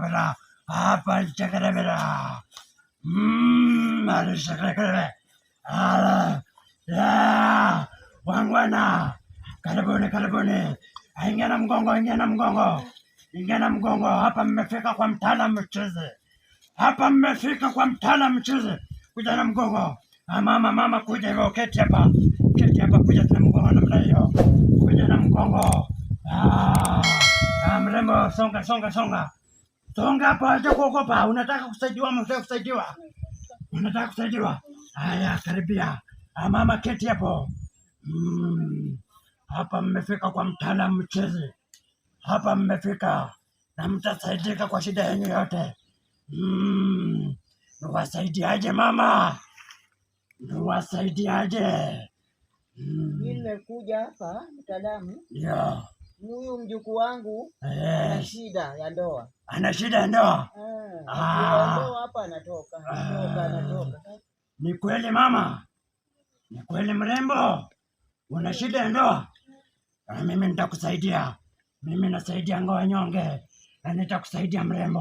Bira. Hapa shakara bira. Shakara. Ah, yeah. Wangwana. Karibuni, karibuni. Ingia na mgongo, ingia na mgongo. Ingia na mgongo. Hapa mmefika kwa mtaalamu mchizi. Hapa mmefika kwa mtaalamu mchizi. Kuja na mgongo. Ah, mama, mama, kuja hivyo, keti hapa. Keti hapa, kuja na mgongo namna hiyo. Kuja na mgongo. Ah, ah, mrembo, songa, songa, songa. Songa hapo, acha kuogopa. Unataka kusaidiwa ama unataka kusaidiwa? Unataka kusaidiwa? Haya, karibia. Ah, mama, keti hapo. Hapa mmefika kwa mtaalamu mchizi. Hapa mmefika na mtasaidika kwa shida yenu yote. Niwasaidiaje mama? Niwasaidiaje? Mimi nimekuja hapa mtaalamu, huyu mjukuu wangu ana shida ya ndoa. Ana shida ya ndoa? Ah, ndoa hapa anatoka, anatoka, anatoka. Ni kweli mama? Ni kweli mrembo? Una shida ya ndoa? Ah, mimi nitakusaidia. Mimi nasaidia ndoa nyonge na nitakusaidia mrembo.